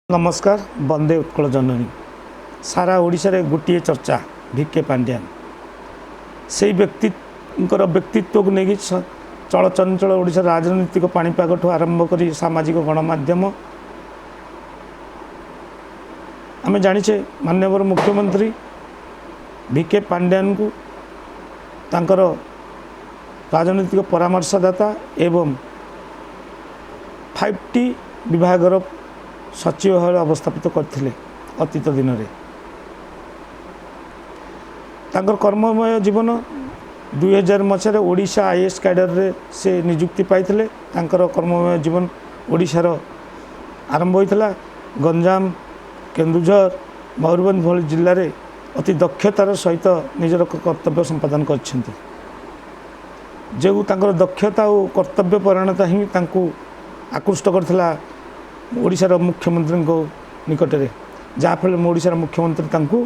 ନମସ୍କାର, ବନ୍ଦେ ଉତ୍କଳ ଜନନୀ। ସାରା ଓଡ଼ିଶାରେ ଗୋଟିଏ ଚର୍ଚ୍ଚା, ଭି କେ ପାଣ୍ଡିଆନ। ସେଇ ବ୍ୟକ୍ତିଙ୍କର ବ୍ୟକ୍ତିତ୍ୱକୁ ନେଇକି ଚଳଚଞ୍ଚଳ ଓଡ଼ିଶାର ରାଜନୈତିକ ପାଣିପାଗଠୁ ଆରମ୍ଭ କରି ସାମାଜିକ ଗଣମାଧ୍ୟମ। ଆମେ ଜାଣିଛେ, ମାନ୍ୟବର ମୁଖ୍ୟମନ୍ତ୍ରୀ ଭି କେ ପାଣ୍ଡିଆନଙ୍କୁ ତାଙ୍କର ରାଜନୈତିକ ପରାମର୍ଶଦାତା ଏବଂ 5ଟି ବିଭାଗର ସଚିବ ଭାବରେ ଅବସ୍ଥାପିତ କରିଥିଲେ ଅତୀତ ଦିନରେ। ତାଙ୍କର କର୍ମମୟ ଜୀବନ, 2000 ମସିହାରେ ଓଡ଼ିଶା ଆଇଏଏସ୍ କ୍ୟାଡରରେ ସେ ନିଯୁକ୍ତି ପାଇଥିଲେ। ତାଙ୍କର କର୍ମମୟ ଜୀବନ ଓଡ଼ିଶାର ଆରମ୍ଭ ହୋଇଥିଲା। ଗଞ୍ଜାମ, କେନ୍ଦୁଝର, ମୟୂରଭଞ୍ଜ ଭଳି ଜିଲ୍ଲାରେ ଅତି ଦକ୍ଷତାର ସହିତ ନିଜର କର୍ତ୍ତବ୍ୟ ସମ୍ପାଦନ କରିଛନ୍ତି। ଯେଉଁ ତାଙ୍କର ଦକ୍ଷତା ଓ କର୍ତ୍ତବ୍ୟ ପରାୟଣତା ହିଁ ତାଙ୍କୁ ଆକୃଷ୍ଟ କରିଥିଲା ଓଡ଼ିଶାର ମୁଖ୍ୟମନ୍ତ୍ରୀଙ୍କ ନିକଟରେ, ଯାହାଫଳରେ ଓଡ଼ିଶାର ମୁଖ୍ୟମନ୍ତ୍ରୀ ତାଙ୍କୁ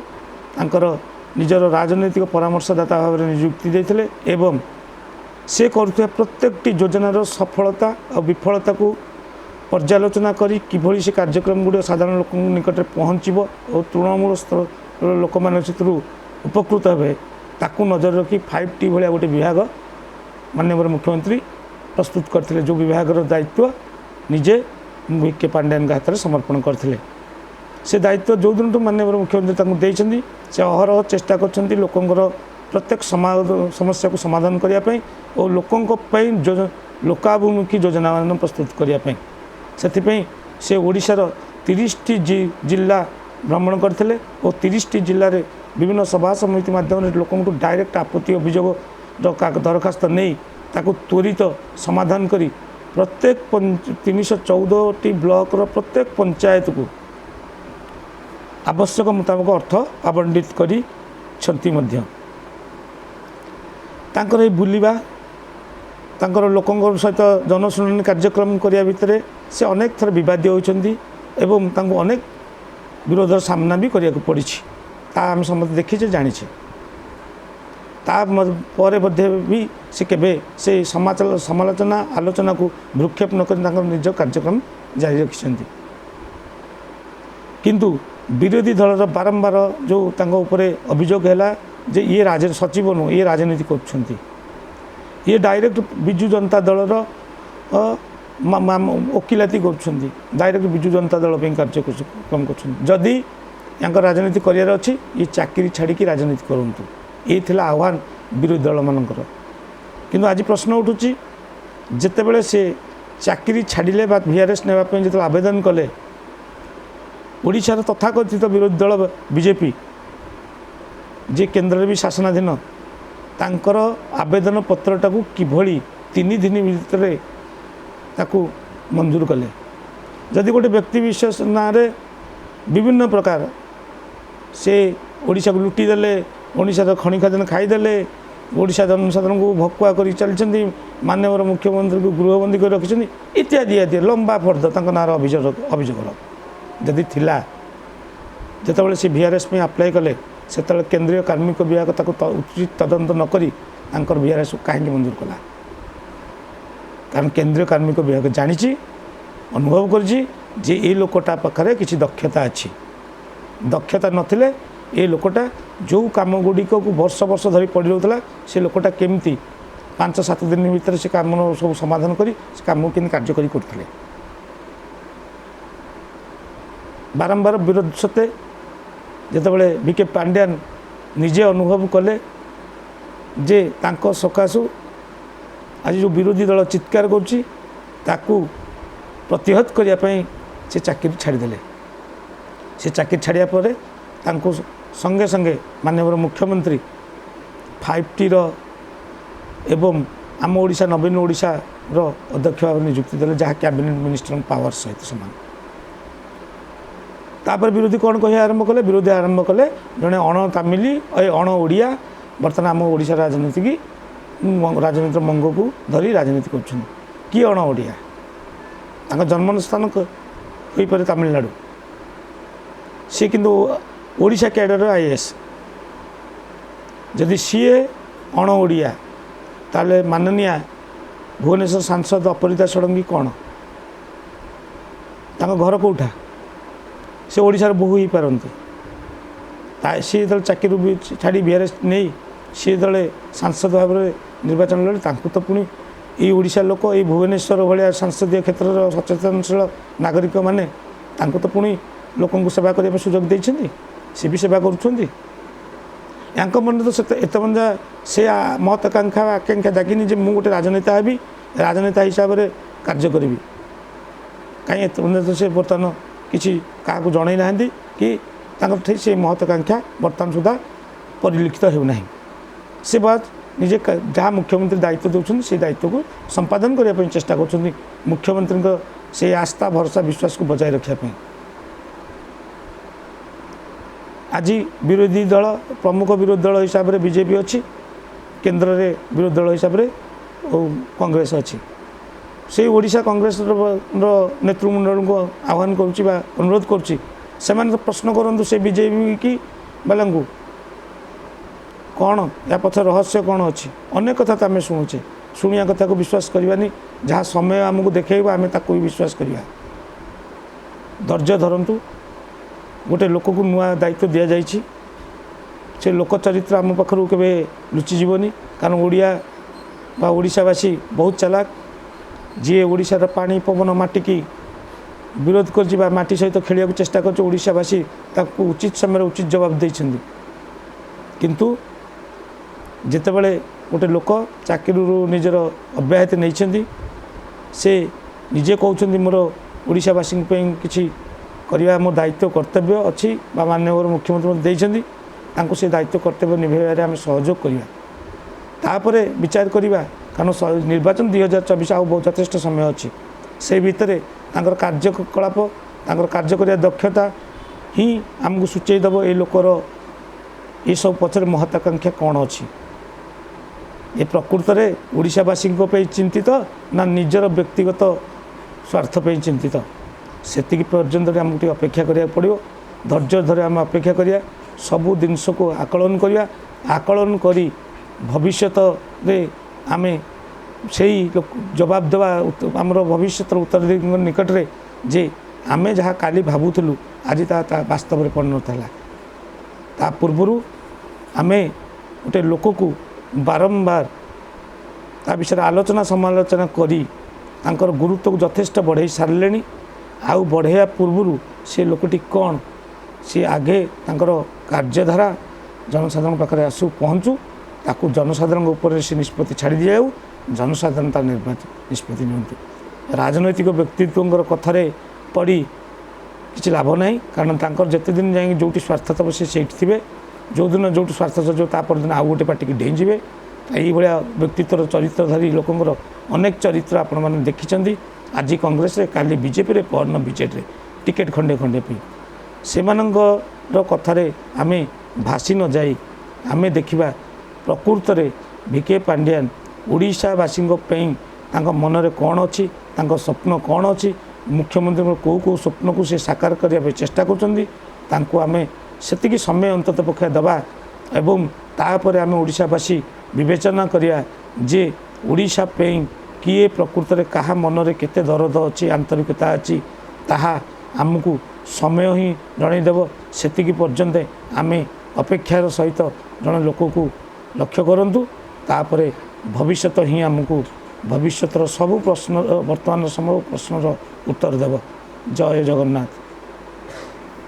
ତାଙ୍କର ନିଜର ରାଜନୈତିକ ପରାମର୍ଶଦାତା ଭାବରେ ନିଯୁକ୍ତି ଦେଇଥିଲେ ଏବଂ ସେ କରୁଥିବା ପ୍ରତ୍ୟେକଟି ଯୋଜନାର ସଫଳତା ଆଉ ବିଫଳତାକୁ ପର୍ଯ୍ୟାଲୋଚନା କରି କିଭଳି ସେ କାର୍ଯ୍ୟକ୍ରମ ଗୁଡ଼ିକ ସାଧାରଣ ଲୋକଙ୍କ ନିକଟରେ ପହଞ୍ଚିବ ଓ ତୃଣମୂଳ ସ୍ତରର ଲୋକମାନେ ସେଥିରୁ ଉପକୃତ ହେବେ, ତାକୁ ନଜର ରଖି 5ଟି ଭଳିଆ ଗୋଟେ ବିଭାଗ ମାନ୍ୟବର ମୁଖ୍ୟମନ୍ତ୍ରୀ ପ୍ରସ୍ତୁତ କରିଥିଲେ, ଯେଉଁ ବିଭାଗର ଦାୟିତ୍ୱ ନିଜେ ଭି କେ ପାଣ୍ଡିଆନଙ୍କ ହାତରେ ସମର୍ପଣ କରିଥିଲେ। ସେ ଦାୟିତ୍ୱ ଯେଉଁଦିନଠୁ ମାନ୍ୟବର ମୁଖ୍ୟମନ୍ତ୍ରୀ ତାଙ୍କୁ ଦେଇଛନ୍ତି, ସେ ଅହରହ ଚେଷ୍ଟା କରିଛନ୍ତି ଲୋକଙ୍କର ପ୍ରତ୍ୟେକ ସମସ୍ୟାକୁ ସମାଧାନ କରିବା ପାଇଁ ଓ ଲୋକଙ୍କ ପାଇଁ ଲୋକାଭିମୁଖୀ ଯୋଜନାମାନ ପ୍ରସ୍ତୁତ କରିବା ପାଇଁ। ସେଥିପାଇଁ ସେ ଓଡ଼ିଶାର 30ଟି ଜିଲ୍ଲା ଭ୍ରମଣ କରିଥିଲେ ଓ 30ଟି ଜିଲ୍ଲାରେ ବିଭିନ୍ନ ସଭା ସମିତି ମାଧ୍ୟମରେ ଲୋକଙ୍କଠୁ ଡାଇରେକ୍ଟ ଆପତ୍ତି ଅଭିଯୋଗ ଦରଖାସ୍ତ ନେଇ ତାକୁ ତ୍ୱରିତ ସମାଧାନ କରି ପ୍ରତ୍ୟେକ 314ଟି ବ୍ଲକର ପ୍ରତ୍ୟେକ ପଞ୍ଚାୟତକୁ ଆବଶ୍ୟକ ମୁତାବକ ଅର୍ଥ ଆବଣ୍ଟିତ କରିଛନ୍ତି। ମଧ୍ୟ ତାଙ୍କର ଏଇ ବୁଲିବା, ତାଙ୍କର ଲୋକଙ୍କ ସହିତ ଜନଶୁଣାଣି କାର୍ଯ୍ୟକ୍ରମ କରିବା ଭିତରେ ସେ ଅନେକ ଥର ବିବାଦୀୟ ହୋଇଛନ୍ତି ଏବଂ ତାଙ୍କୁ ଅନେକ ବିରୋଧର ସାମ୍ନା ବି କରିବାକୁ ପଡ଼ିଛି। ତା ଆମେ ସମସ୍ତେ ଦେଖିଛେ, ଜାଣିଛେ। ତା ପରେ ମଧ୍ୟ ବି ସେ କେବେ ସେ ସମାଲୋଚନା ଆଲୋଚନାକୁ ଭ୍ରୂକ୍ଷେପ ନ କରି ତାଙ୍କର ନିଜ କାର୍ଯ୍ୟକ୍ରମ ଜାରି ରଖିଛନ୍ତି। କିନ୍ତୁ ବିରୋଧୀ ଦଳର ବାରମ୍ବାର ଯେଉଁ ତାଙ୍କ ଉପରେ ଅଭିଯୋଗ ହେଲା ଯେ ଇଏ ରାଜ ସଚିବ ନୁହଁ, ଇଏ ରାଜନୀତି କରୁଛନ୍ତି, ଇଏ ଡାଇରେକ୍ଟ ବିଜୁ ଜନତା ଦଳର ଓକିଲାତି କରୁଛନ୍ତି, ଡାଇରେକ୍ଟ ବିଜୁ ଜନତା ଦଳ ପାଇଁ କାର୍ଯ୍ୟକ୍ରମ କରୁଛନ୍ତି, ଯଦି ୟାଙ୍କ ରାଜନୀତି କରିବାର ଅଛି, ଇଏ ଚାକିରି ଛାଡ଼ିକି ରାଜନୀତି କରନ୍ତୁ, ଏଇ ଥିଲା ଆହ୍ୱାନ ବିରୋଧୀ ଦଳମାନଙ୍କର। କିନ୍ତୁ ଆଜି ପ୍ରଶ୍ନ ଉଠୁଛି, ଯେତେବେଳେ ସେ ଚାକିରି ଛାଡ଼ିଲେ ବା ଭିଆର୍ଏସ୍ ନେବା ପାଇଁ ଯେତେବେଳେ ଆବେଦନ କଲେ, ଓଡ଼ିଶାର ତଥାକଥିତ ବିରୋଧୀ ଦଳ ବିଜେପି, ଯିଏ କେନ୍ଦ୍ରରେ ବି ଶାସନାଧୀନ, ତାଙ୍କର ଆବେଦନ ପତ୍ରଟାକୁ କିଭଳି 3 ଦିନ ଭିତରେ ତାକୁ ମଞ୍ଜୁର କଲେ? ଯଦି ଗୋଟେ ବ୍ୟକ୍ତି ବିଶେଷ ନାଁରେ ବିଭିନ୍ନ ପ୍ରକାର ସେ ଓଡ଼ିଶାକୁ ଲୁଟି ଦେଲେ, ଓଡ଼ିଶାର ଖଣି ଖାଦାନ ଖାଇଦେଲେ, ଓଡ଼ିଶା ଜନସାଧାରଣଙ୍କୁ ଭକୁଆ କରି ଚାଲିଛନ୍ତି, ମାନ୍ୟବର ମୁଖ୍ୟମନ୍ତ୍ରୀଙ୍କୁ ଗୃହବନ୍ଦୀ କରି ରଖିଛନ୍ତି, ଇତ୍ୟାଦି ଇତ୍ୟାଦି ଲମ୍ବା ଫର୍ଦ୍ଦ ତାଙ୍କ ନାଁର ଅଭିଯୋଗର ଯଦି ଥିଲା, ଯେତେବେଳେ ସେ ଭିଆର୍ଏସ୍ ପାଇଁ ଆପ୍ଲାଏ କଲେ, ସେତେବେଳେ କେନ୍ଦ୍ରୀୟ କାର୍ମିକ ବିଭାଗ ତାକୁ ଉଚିତ ତଦନ୍ତ ନ କରି ତାଙ୍କର ଭିଆର୍ଏସ୍ କାହିଁକି ମଞ୍ଜୁର କଲା? କାରଣ କେନ୍ଦ୍ରୀୟ କାର୍ମିକ ବିଭାଗ ଜାଣିଛି, ଅନୁଭବ କରିଛି ଯେ ଏଇ ଲୋକଟା ପାଖରେ କିଛି ଦକ୍ଷତା ଅଛି। ଦକ୍ଷତା ନଥିଲେ ଏ ଲୋକଟା ଯେଉଁ କାମ ଗୁଡ଼ିକକୁ ବର୍ଷ ବର୍ଷ ଧରି ପଡ଼ି ରହୁଥିଲା, ସେ ଲୋକଟା କେମିତି 5-7 ଦିନ ଭିତରେ ସେ କାମ ସବୁ ସମାଧାନ କରି ସେ କାମକୁ କେମିତି କାର୍ଯ୍ୟକାରୀ କରୁଥିଲେ? ବାରମ୍ବାର ବିରୋଧ ସତ୍ତ୍ୱେ ଯେତେବେଳେ ଭି କେ ପାଣ୍ଡିଆନ ନିଜେ ଅନୁଭବ କଲେ ଯେ ତାଙ୍କ ସକାଶୁ ଆଜି ଯେଉଁ ବିରୋଧୀ ଦଳ ଚିତ୍କାର କରୁଛି, ତାକୁ ପ୍ରତିହତ କରିବା ପାଇଁ ସେ ଚାକିରି ଛାଡ଼ିଦେଲେ। ସେ ଚାକିରି ଛାଡ଼ିବା ପରେ ତାଙ୍କୁ ସଙ୍ଗେ ସଙ୍ଗେ ମାନ୍ୟବର ମୁଖ୍ୟମନ୍ତ୍ରୀ 5ଟିର ଏବଂ ଆମ ଓଡ଼ିଶା ନବୀନ ଓଡ଼ିଶାର ଅଧ୍ୟକ୍ଷ ଭାବରେ ନିଯୁକ୍ତି ଦେଲେ, ଯାହା କ୍ୟାବିନେଟ୍ ମିନିଷ୍ଟରଙ୍କ ପାୱାର ସହିତ ସମାନ। ତାପରେ ବିରୋଧୀ କ'ଣ କହିବା ଆରମ୍ଭ କଲେ? ବିରୋଧୀ ଆରମ୍ଭ କଲେ, ଜଣେ ଅଣ ତାମିଲି, ଏ ଅଣ ଓଡ଼ିଆ ବର୍ତ୍ତମାନ ଆମ ଓଡ଼ିଶା ରାଜନୀତିର ମଙ୍ଗକୁ ଧରି ରାଜନୀତି କରୁଛନ୍ତି। କିଏ ଅଣ ଓଡ଼ିଆ? ତାଙ୍କ ଜନ୍ମସ୍ଥାନ ହୋଇପାରେ ତାମିଲନାଡ଼ୁ, ସିଏ କିନ୍ତୁ ଓଡ଼ିଶା କ୍ୟାଡର ଆଇଏଏସ୍। ଯଦି ସିଏ ଅଣ ଓଡ଼ିଆ, ତାହେଲେ ମାନନୀୟା ଭୁବନେଶ୍ୱର ସାଂସଦ ଅପରାଜିତା ଷଡ଼ଙ୍ଗୀ କ'ଣ? ତାଙ୍କ ଘର କେଉଁଠା? ସେ ଓଡ଼ିଶାର ବୋହୂ ହେଇପାରନ୍ତି। ତା ସିଏ ଯେତେବେଳେ ଚାକିରିରୁ ବି ଛାଡ଼ି ଭିଆର୍ଏସ୍ ନେଇ ସିଏ ଯେତେବେଳେ ସାଂସଦ ଭାବରେ ନିର୍ବାଚନ ଲଢ଼ିଲେ, ତାଙ୍କୁ ତ ପୁଣି ଏଇ ଓଡ଼ିଶା ଲୋକ, ଏଇ ଭୁବନେଶ୍ୱର ଭଳିଆ ସଂସଦୀୟ କ୍ଷେତ୍ରର ସଚେତନଶୀଳ ନାଗରିକମାନେ ତାଙ୍କୁ ତ ପୁଣି ଲୋକଙ୍କୁ ସେବା କରିବା ପାଇଁ ସୁଯୋଗ ଦେଇଛନ୍ତି, ସେ ବି ସେବା କରୁଛନ୍ତି। ୟାଙ୍କ ମନରେ ତ ସେତେ ଏତେ ପର୍ଯ୍ୟନ୍ତ ସେ ମହତ୍ୱାକାଂକ୍ଷା ବା ଆକାଂକ୍ଷା ଜାଗିନି ଯେ ମୁଁ ଗୋଟେ ରାଜନେତା ହେବି, ରାଜନେତା ହିସାବରେ କାର୍ଯ୍ୟ କରିବି। କାହିଁ ଏତେ ପର୍ଯ୍ୟନ୍ତ ସେ ବର୍ତ୍ତମାନ କିଛି କାହାକୁ ଜଣାଇ ନାହାନ୍ତି କି ତାଙ୍କର ଠିକ୍ ସେ ମହତ୍ୱାକାଂକ୍ଷା ବର୍ତ୍ତମାନ ସୁଦ୍ଧା ପରିଲକ୍ଷିତ ହେଉନାହିଁ। ସେ ବାଦ ନିଜେ ଯାହା ମୁଖ୍ୟମନ୍ତ୍ରୀ ଦାୟିତ୍ୱ ଦେଉଛନ୍ତି, ସେଇ ଦାୟିତ୍ୱକୁ ସମ୍ପାଦନ କରିବା ପାଇଁ ଚେଷ୍ଟା କରୁଛନ୍ତି, ମୁଖ୍ୟମନ୍ତ୍ରୀଙ୍କ ସେଇ ଆସ୍ଥା, ଭରସା, ବିଶ୍ୱାସକୁ ବଜାୟ ରଖିବା ପାଇଁ। ଆଜି ବିରୋଧୀ ଦଳ, ପ୍ରମୁଖ ବିରୋଧୀ ଦଳ ହିସାବରେ ବିଜେପି ଅଛି, କେନ୍ଦ୍ରରେ ବିରୋଧୀ ଦଳ ହିସାବରେ କଂଗ୍ରେସ ଅଛି। ସେଇ ଓଡ଼ିଶା କଂଗ୍ରେସର ନେତୃମଣ୍ଡଳଙ୍କୁ ଆହ୍ୱାନ କରୁଛି ବା ଅନୁରୋଧ କରୁଛି, ସେମାନେ ତ ପ୍ରଶ୍ନ କରନ୍ତୁ ସେ ବିଜେପି କି ବାଲାଙ୍କୁ, କ'ଣ ୟା ପଛ ରହସ୍ୟ କ'ଣ ଅଛି? ଅନେକ କଥା ତ ଆମେ ଶୁଣୁଛେ, ଶୁଣିବା କଥାକୁ ବିଶ୍ୱାସ କରିବାନି। ଯାହା ସମୟ ଆମକୁ ଦେଖେଇବ, ଆମେ ତାକୁ ବି ବିଶ୍ୱାସ କରିବା। ଧୈର୍ଯ୍ୟ ଧରନ୍ତୁ। ଗୋଟେ ଲୋକକୁ ନୂଆ ଦାୟିତ୍ୱ ଦିଆଯାଇଛି, ସେ ଲୋକ ଚରିତ୍ର ଆମ ପାଖରୁ କେବେ ଲୁଚିଯିବନି, କାରଣ ଓଡ଼ିଆ ବା ଓଡ଼ିଶାବାସୀ ବହୁତ ଚାଲାକ। ଯିଏ ଓଡ଼ିଶାର ପାଣି, ପବନ, ମାଟିକି ବିରୋଧ କରିଛି ବା ମାଟି ସହିତ ଖେଳିବାକୁ ଚେଷ୍ଟା କରିଛି, ଓଡ଼ିଶାବାସୀ ତାକୁ ଉଚିତ ସମୟରେ ଉଚିତ ଜବାବ ଦେଇଛନ୍ତି। କିନ୍ତୁ ଯେତେବେଳେ ଗୋଟେ ଲୋକ ଚାକିରିରୁ ନିଜର ଅବ୍ୟାହତି ନେଇଛନ୍ତି, ସେ ନିଜେ କହୁଛନ୍ତି ମୋର ଓଡ଼ିଶାବାସୀଙ୍କ ପାଇଁ କିଛି କରିବା ମୋ ଦାୟିତ୍ୱ କର୍ତ୍ତବ୍ୟ ଅଛି ବା ମାନ୍ୟବର ମୁଖ୍ୟମନ୍ତ୍ରୀ ମୋତେ ଦେଇଛନ୍ତି, ତାଙ୍କୁ ସେ ଦାୟିତ୍ୱ କର୍ତ୍ତବ୍ୟ ନିଭାଇବାରେ ଆମେ ସହଯୋଗ କରିବା, ତାପରେ ବିଚାର କରିବା। କାରଣ ନିର୍ବାଚନ 2024, ଆଉ ବହୁତ ଯଥେଷ୍ଟ ସମୟ ଅଛି। ସେଇ ଭିତରେ ତାଙ୍କର କାର୍ଯ୍ୟକଳାପ, ତାଙ୍କର କାର୍ଯ୍ୟ କରିବା ଦକ୍ଷତା ହିଁ ଆମକୁ ସୂଚେଇ ଦେବ ଏ ଲୋକର ଏସବୁ ପଛରେ ମହତ୍ୱାକାଂକ୍ଷା କ'ଣ ଅଛି। ଏ ପ୍ରକୃତରେ ଓଡ଼ିଶାବାସୀଙ୍କ ପାଇଁ ଚିନ୍ତିତ ନା ନିଜର ବ୍ୟକ୍ତିଗତ ସ୍ୱାର୍ଥ ପାଇଁ ଚିନ୍ତିତ, ସେତିକି ପର୍ଯ୍ୟନ୍ତ ଆମକୁ ଟିକେ ଅପେକ୍ଷା କରିବାକୁ ପଡ଼ିବ। ଧୈର୍ଯ୍ୟ ଧରି ଆମେ ଅପେକ୍ଷା କରିବା, ସବୁ ଜିନିଷକୁ ଆକଳନ କରିବା। ଆକଳନ କରି ଭବିଷ୍ୟତରେ ଆମେ ସେଇ ଜବାବ ଦେବା ଆମର ଭବିଷ୍ୟତର ଉତ୍ତରଦାୟୀଙ୍କ ନିକଟରେ ଯେ ଆମେ ଯାହା କାଲି ଭାବୁଥିଲୁ, ଆଜି ତାହା ବାସ୍ତବରେ ପରିଣତ ହେଲା। ତା ପୂର୍ବରୁ ଆମେ ଗୋଟେ ଲୋକକୁ ବାରମ୍ବାର ତା ବିଷୟରେ ଆଲୋଚନା ସମାଲୋଚନା କରି ତାଙ୍କର ଗୁରୁତ୍ୱକୁ ଯଥେଷ୍ଟ ବଢ଼େଇ ସାରିଲେଣି। ଆଉ ବଢ଼େଇବା ପୂର୍ବରୁ ସେ ଲୋକଟି କ'ଣ, ସିଏ ଆଗେ ତାଙ୍କର କାର୍ଯ୍ୟଧାରା ଜନସାଧାରଣଙ୍କ ପାଖରେ ଆସୁ, ପହଞ୍ଚୁ, ତାକୁ ଜନସାଧାରଣଙ୍କ ଉପରେ ସେ ନିଷ୍ପତ୍ତି ଛାଡ଼ି ଦିଆଯାଉ, ଜନସାଧାରଣ ତା ନିର୍ବାଚନ ନିଷ୍ପତ୍ତି ନିଅନ୍ତୁ। ରାଜନୈତିକ ବ୍ୟକ୍ତିତ୍ୱଙ୍କର କଥାରେ ପଡ଼ି କିଛି ଲାଭ ନାହିଁ, କାରଣ ତାଙ୍କର ଯେତେ ଦିନ ଯାଇକି ଯେଉଁଠି ସ୍ୱାର୍ଥ ଥିବ ସେ ସେଇଠି ଥିବେ, ଯେଉଁଦିନ ଯେଉଁଠି ସ୍ୱାର୍ଥ ସରିଯିବ ତା ପରଦିନ ଆଉ ଗୋଟେ ପାର୍ଟିକି ଡେଇଁଯିବେ। ଏଇଭଳିଆ ବ୍ୟକ୍ତିତ୍ୱର ଚରିତ୍ରଧାରୀ ଲୋକଙ୍କର ଅନେକ ଚରିତ୍ର ଆପଣମାନେ ଦେଖିଛନ୍ତି। ଆଜି କଂଗ୍ରେସରେ, କାଲି ବିଜେପିରେ, ପରଦିନ ବିଜେଡ଼ିରେ ଟିକେଟ୍ ଖଣ୍ଡେ ଖଣ୍ଡେ ପାଇଁ। ସେମାନଙ୍କର କଥାରେ ଆମେ ଭାସି ନ ଯାଇ ଆମେ ଦେଖିବା ପ୍ରକୃତରେ ଭି କେ ପାଣ୍ଡିଆନ ଓଡ଼ିଶାବାସୀଙ୍କ ପାଇଁ ତାଙ୍କ ମନରେ କ'ଣ ଅଛି, ତାଙ୍କ ସ୍ୱପ୍ନ କ'ଣ ଅଛି, ମୁଖ୍ୟମନ୍ତ୍ରୀଙ୍କ କେଉଁ କେଉଁ ସ୍ୱପ୍ନକୁ ସେ ସାକାର କରିବା ପାଇଁ ଚେଷ୍ଟା କରୁଛନ୍ତି, ତାଙ୍କୁ ଆମେ ସେତିକି ସମୟ ଅନ୍ତତଃ ପକ୍ଷେ ଦେବା ଏବଂ ତାପରେ ଆମେ ଓଡ଼ିଶାବାସୀ ବିବେଚନା କରିବା ଯେ ଓଡ଼ିଶା ପାଇଁ କିଏ ପ୍ରକୃତରେ, କାହା ମନରେ କେତେ ଦରଦ ଅଛି, ଆନ୍ତରିକତା ଅଛି, ତାହା ଆମକୁ ସମୟ ହିଁ ଜଣାଇଦେବ। ସେତିକି ପର୍ଯ୍ୟନ୍ତ ଆମେ ଅପେକ୍ଷାର ସହିତ ଜଣେ ଲୋକକୁ ଲକ୍ଷ୍ୟ କରନ୍ତୁ, ତାପରେ ଭବିଷ୍ୟତ ହିଁ ଆମକୁ ଭବିଷ୍ୟତର ସବୁ ପ୍ରଶ୍ନ, ବର୍ତ୍ତମାନର ସବୁ ପ୍ରଶ୍ନର ଉତ୍ତର ଦେବ। ଜୟ ଜଗନ୍ନାଥ।